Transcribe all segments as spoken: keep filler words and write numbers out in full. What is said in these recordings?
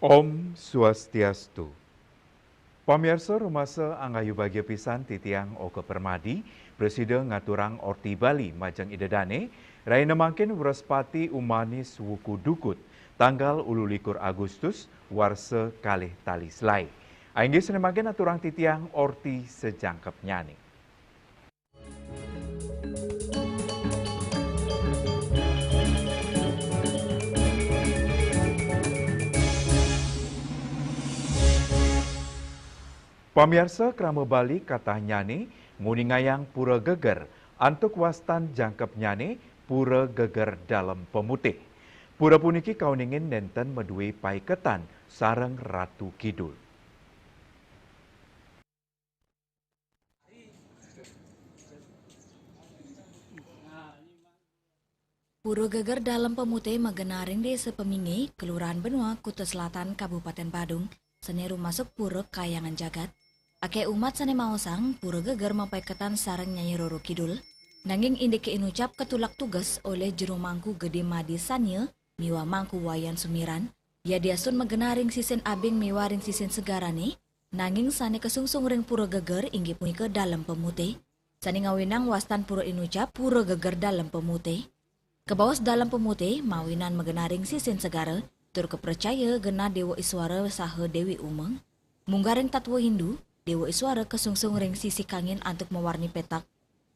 Om Swastiastu. Pamiarsa, rumasa angayu bagia pisan titiang Oka Permadi, prasida ngaturang Orti Bali majeng Ida Dane, rahina mangkin Wrespati Umanis Wuku Dukut, tanggal ulu likur Agustus, warsa kalih tali selae. Inggih sane mangkin aturang titiang Orti sajangkepnyane. Pamiarsa, krama Bali katahnyane nguningayang pura geger antuk wastan jangkepnyane Pura Geger Dalem Pemutih. Pura puniki kauningin nenten madue paiketan sareng Ratu Kidul. Pura Geger Dalem Pemutih magenah ring Desa Peminggih, Kelurahan Benoa, Kuta Selatan, Kabupaten Badung, sane rumasuk pura kayangan jagat. Akeh umat sane maosang Pura Geger mapaiketan sareng Nyai Roro Kidul, nanging indike inucap katulak tugas olih Jero Mangku Gede Made Sania miwah Mangku Wayan Sumiran, yadiastun magenah ring sisin abing miwah ring sisin segarane, nanging sane kasungsung ring Pura Geger inggih punika Dalem Pemutih. Sane ngawinang wastan pura inucap Pura Geger Dalem Pemutih. Kabaos Dalem Pemutih mawinan magenah ring sisin segara, tur kapracaya genah Dewa Iswara saha Dewi Uma. Munggah ring tatwa Hindu, Dewa Iswara kasungsung ring sisi kangin antuk mawarni petak.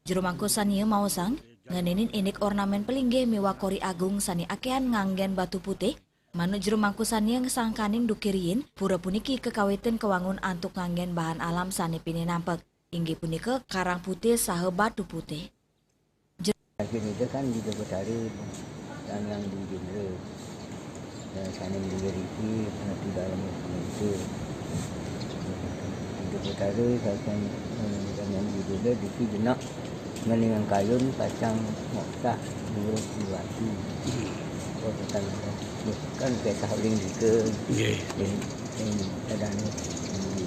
Jero Mangku Sania maosang, ngenenin indik ornamen palinggih miwah kori agung sane akehan nganggen batu putih, manut Jero Mangku Sania sangkaning duke riin, pura puniki kakawitin kawangun antuk nganggen bahan alam sane pinih nampek, inggih punika karang putih saha batu putih. Akhir itu kan di Betari dan yang di Jendela. Dan sana menjadi itu, nanti dalam itu. Di Betari, saya kan, eh, dan yang di Jendela, di sini jenak, ngeningan kayun, kacang, moksah, buruk, di batu. Oh, bukan, kan kayak sahuling juga. Nggih. Jadi, ini, ada anu, di,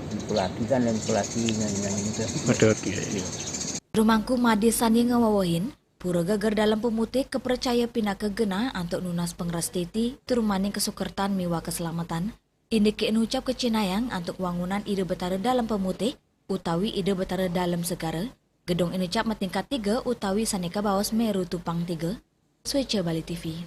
di Pulaki kan, dan Pulaki, yang, yang itu. Betul, nggih. Jero Mangku Made Sania ngawewehin, Pura Geger Dalem Pemutih kapracaya pinaka genah antuk nunas pangrastiti tur maning kasukertan miwah kaslametan. Indike inucap kacinayang antuk wangunan Ida Betara Dalem Pemutih utawi Ida Betara Dalem Segara, gedong inucap matingkat tiga utawi sane kabaos Meru Tupang Tiga. Sueca Bali T V.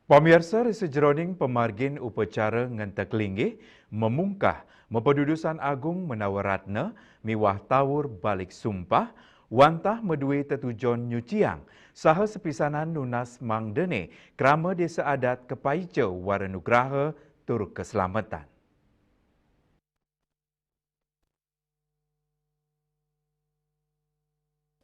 Pamiarsa, ri sajeroning pamargin upacara ngentek linggih, mamungkah, mapadudusan agung manawa ratna miwah tawur balik sumpah, wantah madue tetujon nyuciang, saha sapisanan nunas mangdane krama desa adat kapaica wara nugraha tur kaslametan.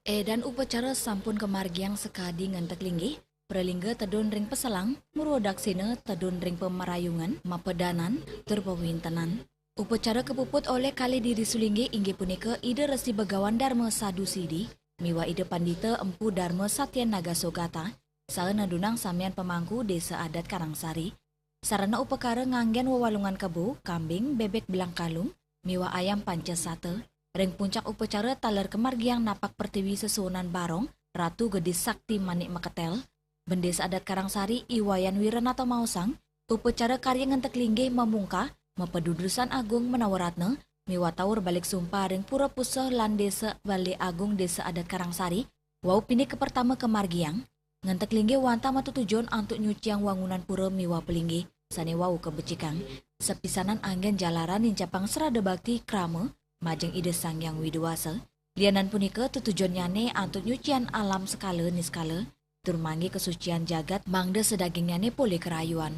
Edan upacara sampun kamargiang sakadi ngentek linggih, pralingga tedun ring paselang, murwa daksina tedun ring pamarayungan, mapadanan, tur pawintenan. Upacara kapuput olih kalih diri sulinggih inggih punika Ida Resi Bagawan Darma Sadu Sidi, miwah Ida Pandita Empu Darma Satya Nagasogata, saha nedunang samian pamangku Desa Adat Karangsari. Sarana upakara nganggen wewalungan kebo, kambing, bebek belang kalung, miwah ayam panca sata. Ring puncak upacara taler kamargiang napak pertiwi sesuunan barong, Ratu Gede Sakti Manik Maketel. Bendesa Adat Karangsari I Wayan Wiranata maosang, upacara karya ngentek linggih mamungkah, mapadudusan agung manawa ratna, miwah tawur balik sumpah ring Pura Puseh lan Desa Bale Agung Desa Adat Karangsari, wau pinih kapertama kamargiang, ngentek linggih wantah matetujon antuk nyuciang wangunan pura miwah palinggih sane wau kabecikang, sapisanan anggen jalaran nincapang srada bakti krama majeng Ida Sang Hyang Widi Wasa. Lianan punika tetujonnyane antuk nyucian alam sekala niskala, tur manggi kasucian jagat mangda sadagingyane polih karayuan.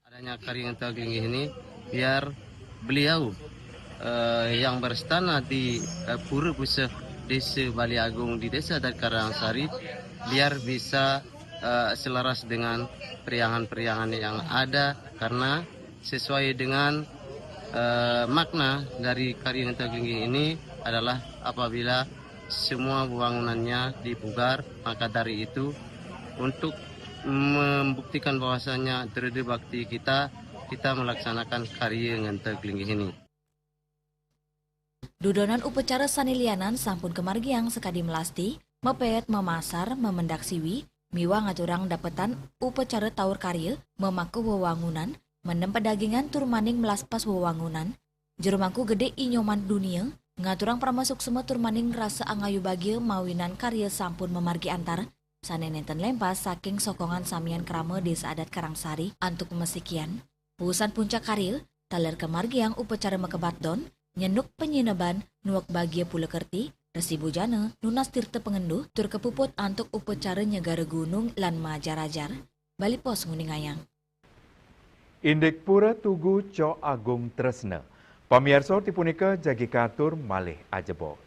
Adanya karya ngentek linggih ini biar beliau eh, yang berstana di, eh, Pura Puseh Desa Bali Agung di Desa Adat Karangsari, biar bisa, eh, selaras dengan periangan-periangan yang ada, karena sesuai dengan, eh, makna dari karya Ngenteg Linggih ini adalah apabila semua bangunannya dipugar, maka dari itu untuk membuktikan bahwasanya terade bakti kita, kita melaksanakan karya Ngenteg Linggih ini. Dudonan upacara sané lianan sampun kamargiang sakadi melasti, mepet, memasar, memendak siwi, miwah ngaturang dapetan upacara taur karya, memaku wewangunan, mendem pedagingan tur maning melaspas wewangunan. Jero Mangku Gedé I Nyoman Dunia ngaturang parama suksma tur maning rasa angayu bagia mawinan karya sampun mamargi antar, sané nénten lempas saking sokongan samian krama Désa Adat Karangsari antuk mesikian. Wusan puncak karya, taler kamargiang upacara makebat don, nyenuk penyineban, nuwek bagia pula kerti, resi bujana, nunas tirta pengenduh, tur kapuput antuk upacara nyegara gunung lan majar-ajar. Bali Pos nguningayang. Indik Pura Tugu Cok Agung Tresna. Pamiarsa, tipunika jagi katur malih ajebos.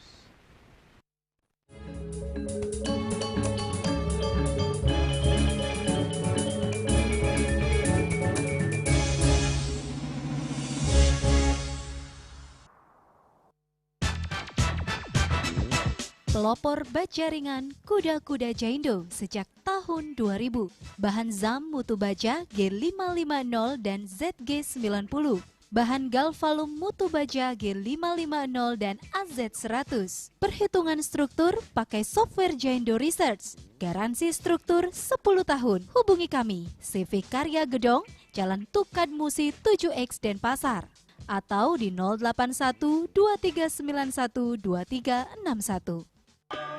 Pelopor baja ringan Kuda-Kuda Jaindo sejak tahun dua ribu. Bahan zam mutu baja G lima lima nol dan Z G sembilan puluh. Bahan galvalum mutu baja G lima lima nol dan A Z seratus. Perhitungan struktur pakai software Jaindo Research. Garansi struktur sepuluh tahun. Hubungi kami, C V Karya Gedong, Jalan Tukad Musi tujuh X Denpasar. Atau di nol delapan satu dua tiga sembilan satu dua tiga enam satu.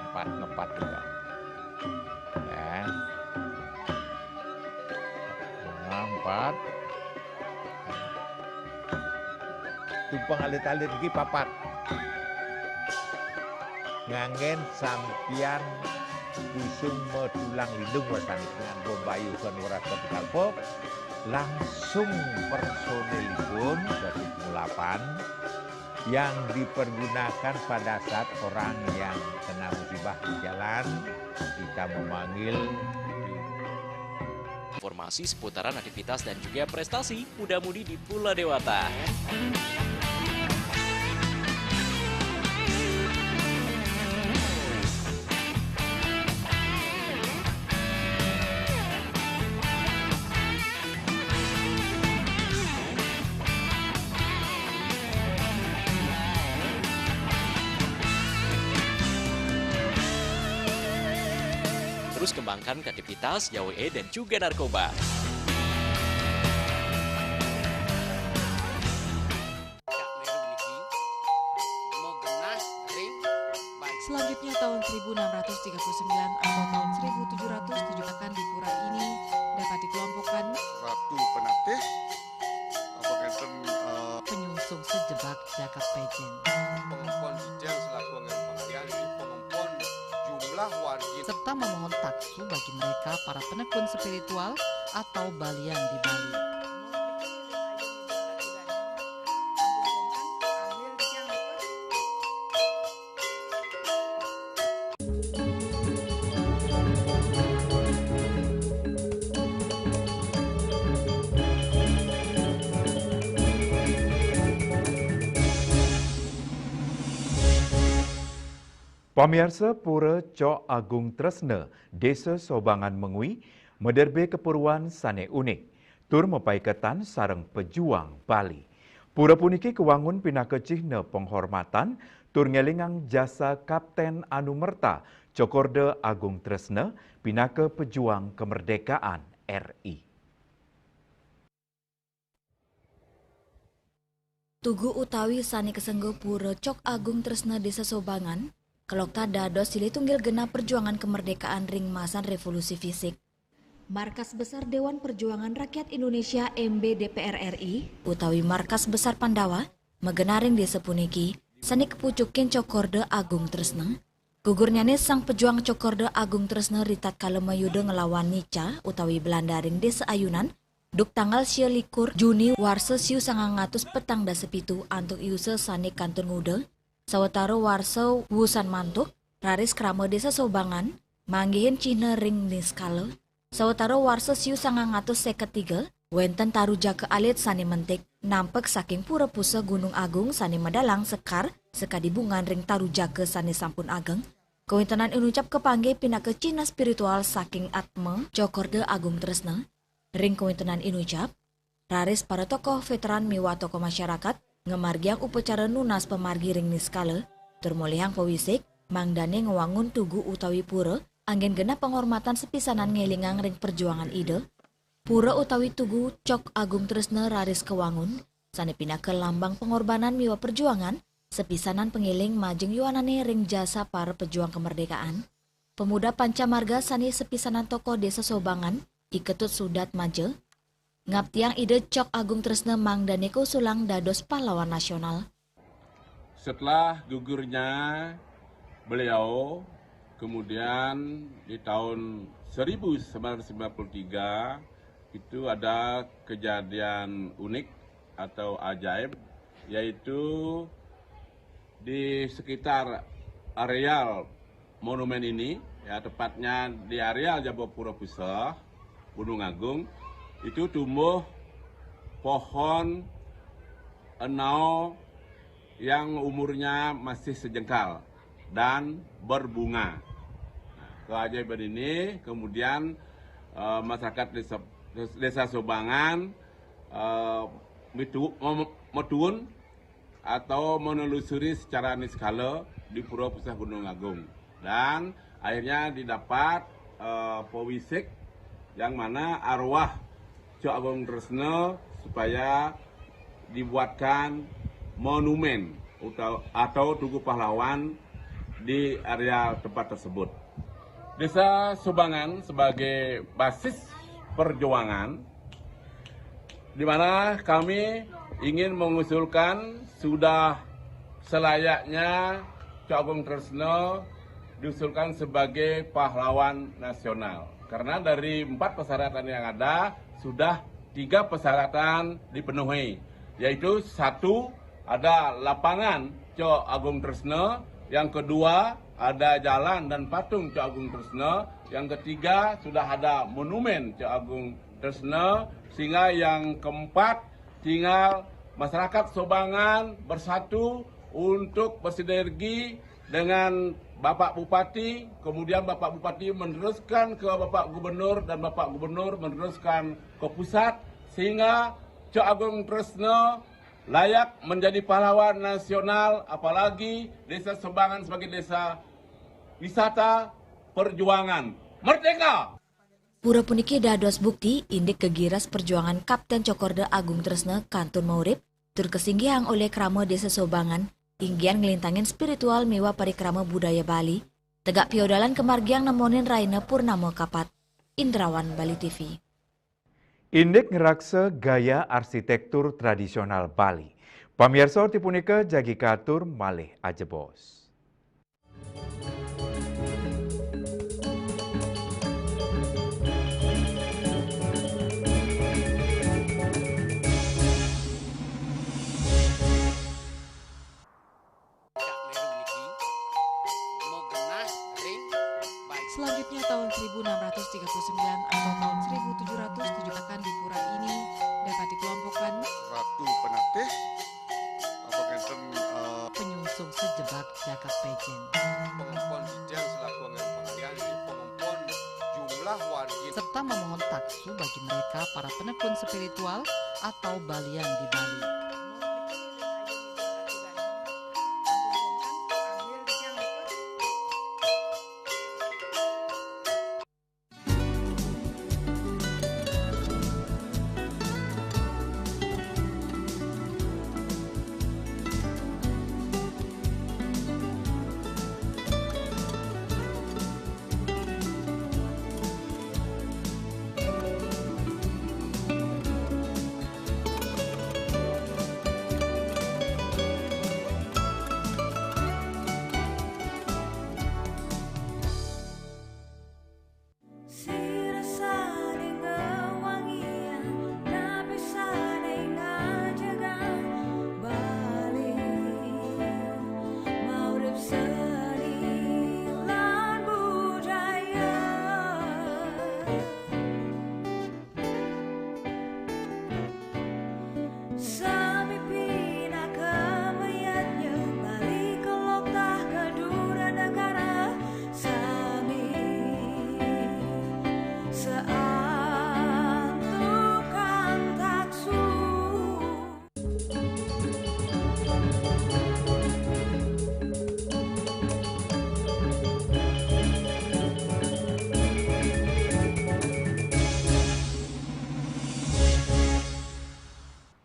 Empat ngepat juga. Ya. Nah, empat. Tumpang alit-alit iki papat. Nganggén sampiyan busung medulang lindung wasanipun nganggo mbayuhan weras ketika pop, langsung personilipun dadi pengulapan yang dipergunakan pada saat orang yang kena musibah di jalan, kita memanggil. Informasi seputaran aktivitas dan juga prestasi muda-mudi di Pula Dewata. Terus kembangkan kreativitas, jauhi dan juga narkoba. Selanjutnya, tahun seribu enam ratus tiga puluh sembilan atau tahun seribu tujuh ratus tujuh akan di pura ini dapat dikelompokkan Ratu Penatih, apa ngenten, eh, penyungsung sejebak jagat Pejeng. Pengempon Sijang selaku anggaran pengalihan di pengempon jumlah wargi serta memohon taksu bagi mereka para penekun spiritual atau balian di Bali. Pamiarsa, Pura Cok Agung Tresna, Désa Sobangan Mengwi, maderbé kapurwan sané unik, tur mapaiketan sareng pejuang Bali. Pura puniki kawangun pinaka cihna penghormatan tur ngélingang jasa Kaptén Anumerta Cokorda Agung Tresna pinaka pejuang kemerdekaan R I. Tugu utawi sané kasengguh Pura Cok Agung Tresna Désa Sobangan, kalokta dados silih tunggil genah perjuangan kemerdekaan ring masan revolusi fisik. Markas Besar Dewan Perjuangan Rakyat Indonesia, M B D P R R I, utawi Markas Besar Pandawa, magenah ring désa puniki, sané kapucukin Cokorda Agung Tresna. Gugurnyané sang pejuang Cokorda Agung Tresna ritatkala mayuda nglawan Nica utawi Belanda ring Désa Ayunan, Duk tanggal sia likur Juni warsa siu sangang atus petang dasa pitu antuk iusa sane kantun nguda, sawatara warsa wusan mantuk, raris krama Desa Sobangan, manggihin cihna ring niskala, sawatara warsa siu sangang atus seket tiga, wenten taru jaka alit sane mentik, nampek saking Pura Puseh Gunung Agung sane medalang sekar sakadi bungan ring taru jaka sane sampun ageng, kawentenan inucap kapanggih pinaka cihna spiritual saking atma Cokorda Agung Tresna. Ring kawentenan inucap, raris para tokoh veteran miwah tokoh masyarakat ngamargiang upacara nunas pamargi ring niskala, tur molihang pawisik, mangdane ngwangun tugu utawi pura, anggen genah panghormatan sapisanan ngelingang ring perjuangan Ida. Pura utawi tugu Cok Agung Tresna raris kawangun, sane pinaka lambang pangorbanan miwah perjuangan, sapisanan pangeling majeng yuanane ring jasa para pejuang kamardikaan. Pemuda Panca Marga sane sapisanan tokoh Desa Sobangan, I Ketut Sudat Maja, ngaptiang Ida Cok Agung Tresna mangdane kausulang dados pahlawan nasional. Setelah gugurnya beliau, kemudian di tahun seribu sembilan ratus sembilan puluh tiga, itu ada kejadian unik atau ajaib, yaitu di sekitar areal monumen ini, ya, tepatnya di areal Jaba Pura Puseh, Gunung Agung, itu tumbuh pohon enau yang umurnya masih sejengkal dan berbunga. Nah, keajaiban ini kemudian, eh, masyarakat Desa, Desa Sobangan, eh, mitu-, mem-, metuun atau menelusuri secara niskala di Pura Puseh Gunung Agung. Dan akhirnya didapat, eh, pawisik yang mana arwah Cok Agung Tresna supaya dibuatkan monumen uta-, atau tugu pahlawan di area tempat tersebut. Desa Sobangan sebagai basis perjuangan, di mana kami ingin mengusulkan sudah selayaknya Cok Agung Tresna diusulkan sebagai pahlawan nasional. Karena dari empat persyaratan yang ada, sudah tiga persyaratan dipenuhi, yaitu satu, ada lapangan Cok Agung Tresna, yang kedua, ada jalan dan patung Cok Agung Tresna, yang ketiga, sudah ada monumen Cok Agung Tresna, sehingga yang keempat, tinggal masyarakat Sobangan bersatu untuk bersinergi dengan Bapak Bupati, kemudian Bapak Bupati meneruskan ke Bapak Gubernur dan Bapak Gubernur meneruskan ke pusat, sehingga Cok Agung Tresna layak menjadi pahlawan nasional, apalagi Desa Sobangan sebagai desa wisata perjuangan. Merdeka! Pura puniki dados bukti indik kagiras perjuangan Kapten Cokorda Agung Tresna kantun maurip, tur kasinggihang olih krama Desa Sobangan, inggian nglintangin spiritual miwah parikrama budaya Bali, tegak piodalan kamargiang nemonin raina purnama kapat. Indrawan, Bali T V. Indik ngraksa gaya arsitektur tradisional Bali. Pamiarsa, ti punika jagi katur malih ajebos. Selanjutnya, tahun seribu enam ratus tiga puluh sembilan atau tahun seribu tujuh ratus tujuh akan di pura ini dapat dikelompokkan Ratu Penatih, apa ngenten, eh, penyungsung sejebak jagat pejen. Pengempon Dijang selaku anggaran pengalian di pengempon jumlah wargi serta memohon taksu bagi mereka para penekun spiritual atau balian di Bali.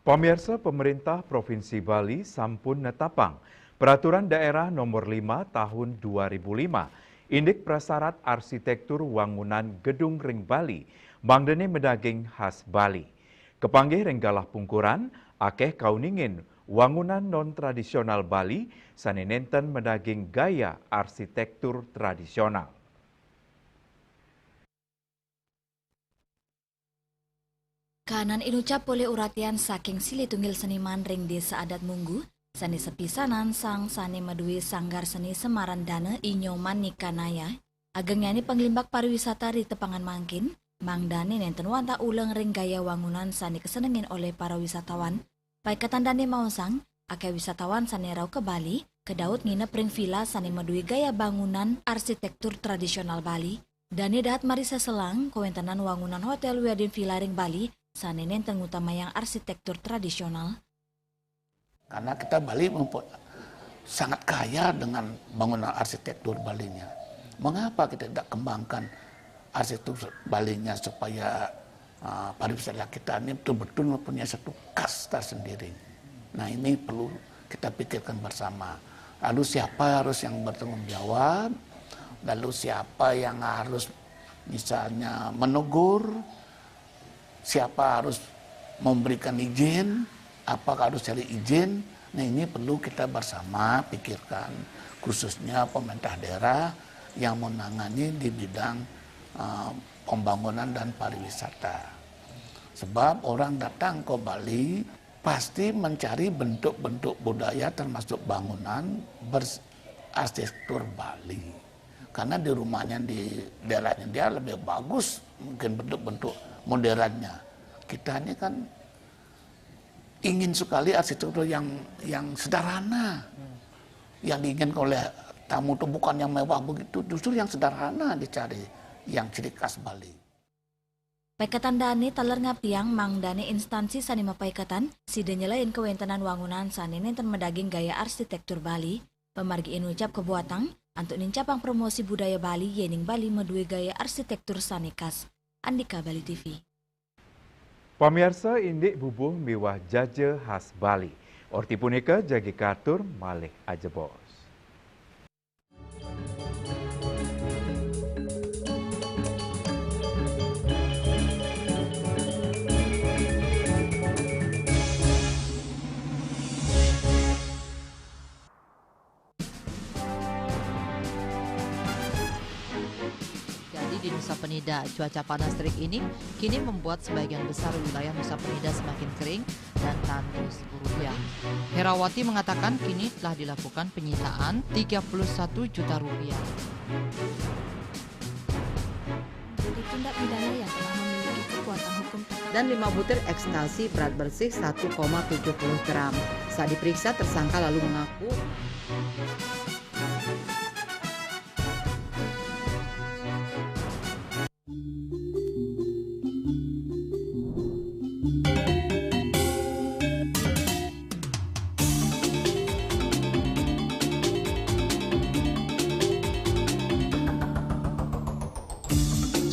Pamirsa, pemerintah Provinsi Bali sampun netapang Peraturan Daerah Nomor lima Tahun dua ribu lima, indik prasyarat arsitektur wangunan gedung ring Bali, mangdane medaging khas Bali. Kepanggih ring galah pungkuran, akeh kauningin wangunan non-tradisional Bali sane nenten medaging gaya arsitektur tradisional. Kanan inucap polih uratian saking silih tunggil seniman ring Desa Adat Munggu, sane sapisanan sang sane madue sanggar seni Semarandana I Nyoman Nikanaya, agengyane panglimbak pariwisata ri tepangan mangkin, mangdane nenten wantah uleng ring gaya wangunan sane kasenengin olih para wisatawan. Paiketan dane maosang, akeh wisatawan sane rauh ka Bali, kadaut nginep ring vila sane madue gaya bangunan arsitektur tradisional Bali. Dane dahat marisa selang kawentenan wangunan hotel wiadin vila ring Bali sane nenten ngutamayang arsitektur tradisional. Karena kita Bali mempu-, sangat kaya dengan bangunan arsitektur Balinya. Mengapa kita tidak kembangkan arsitektur Balinya supaya, uh, pariwisata kita ini betul-betul mempunyai satu kasta sendiri? Nah, ini perlu kita pikirkan bersama. Lalu siapa harus yang bertanggung jawab? Lalu siapa yang harus misalnya menegur? Siapa harus memberikan izin? Apakah harus cari izin? Nah, ini perlu kita bersama pikirkan, khususnya pemerintah daerah yang menangani di bidang, eh, pembangunan dan pariwisata. Sebab orang datang ke Bali pasti mencari bentuk-bentuk budaya termasuk bangunan bers-, arsitektur Bali. Karena di rumahnya, di daerahnya dia lebih bagus mungkin bentuk-bentuk modernnya. Kita ini kan ingin sekali arsitektur yang, yang sederhana. Yang diinginkan oleh tamu itu bukan yang mewah begitu, justru yang sederhana dicari, yang ciri khas Bali. Paiketan dane taler ngaptiang mangdane instansi sane mapaiketan, sida nyelain kawentenan wangunan sane nenten madaging gaya arsitektur Bali. Pamargi inucap kabuatang, antuk nincapang promosi budaya Bali, yening Bali madue gaya arsitektur sane khas. Andika Bali T V. Pamirsa, indik bubuh miwah jaja khas Bali. Orti punika jagi katur malih ajebos. Jadi di Nusa Penida, cuaca panas terik ini kini membuat sebagian besar wilayah Nusa Penida semakin kering dan tandus. Rupiah. Herawati mengatakan kini telah dilakukan penyitaan tiga puluh satu juta rupiah. Menjadi tindak pidana yang telah memiliki kekuatan hukum tetap. Dan lima butir ekstasi berat bersih satu koma tujuh puluh gram. Saat diperiksa, tersangka lalu mengaku.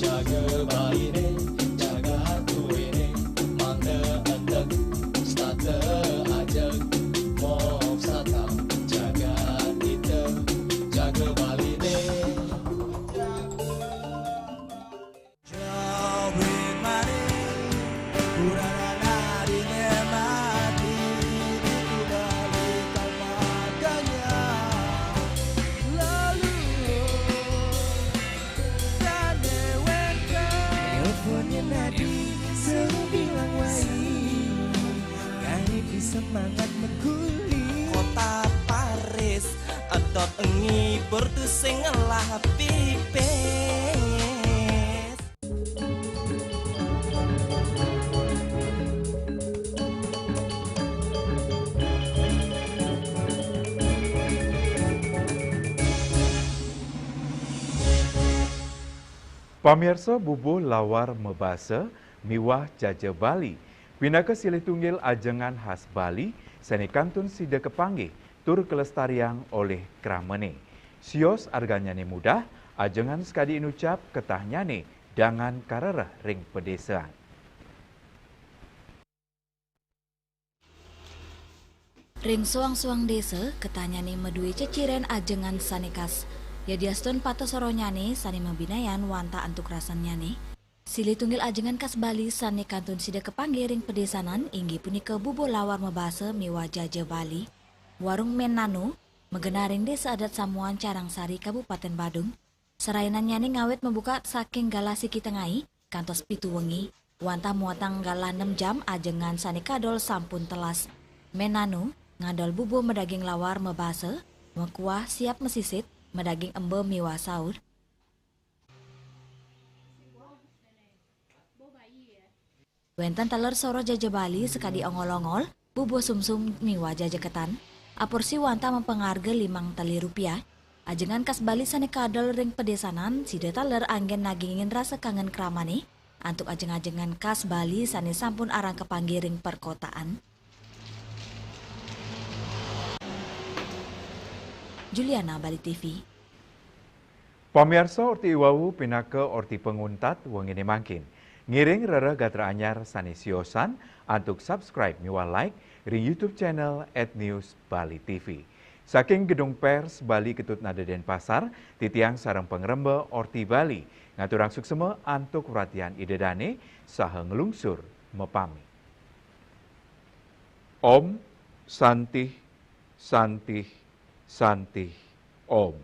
Jaga Baline, jaga tuene, mangda endek, stata ajeg, mop satang, jaga ita, jaga Baline. Semangat meguli. Kota Paris, edot ngibur tusing ngelah pipis. Pamirsa, bubuh lawar mabasa miwah jaja Bali pinaka silih tunggil ajengan khas Bali sane kantun sida kapanggih tur kalestariang olih kramane. Sios arganyane mudah, ajengan sakadi inucap ketahnyane dangan karereh ring padesan. Ring suang-suang desa, ketannyané madué ceciren ajengan sané khas. Yadiastun pateh soronyane sané mabinayan wantah antuk rasannyane, silih tunggil ajengan khas Bali sané kantun sida kapanggih ring padésanan inggih punika bubuh lawar mabasa miwah jaja Bali. Warung Menano, magenah ring Desa Adat Samuan, Carangsari, Kabupaten Badung. Serayanannyané ngawit mabukak saking galah siki tengai kantos pitu wengi, wantah muatang galah nem jam ajengan sané kadol sampun telas. Menano ngadol bubuh madaging lawar mabasa, makuah siap masisit, madaging emba miwah saur. Wénten taler soroh jaja Bali sakadi ongol-ongol, bubuh sumsum miwah jaja ketan. Aporsi wantah mapangarga limang tali rupiah. Ajengan khas Bali sané kadol ring padésanan, sida taler anggén nagingin rasa kangen kramané antuk ajeng-ajengan khas Bali sané sampun arang kapanggih ring perkotaan. Juliana, Bali T V. Pamiarsa, orti iwau pinaka orti panguntat wengine mangkin. Ngiring rereh gatra anyar sane siosan antuk subscribe miwah like ring YouTube channel at News Bali T V. Saking Gedung Pers Bali Ketut Nada Denpasar, titiang sareng pangremba Orti Bali ngaturang suksema antuk perhatian Ida Dane saha nglungsur mapamit. Om Santih, Santih, Santih, Om.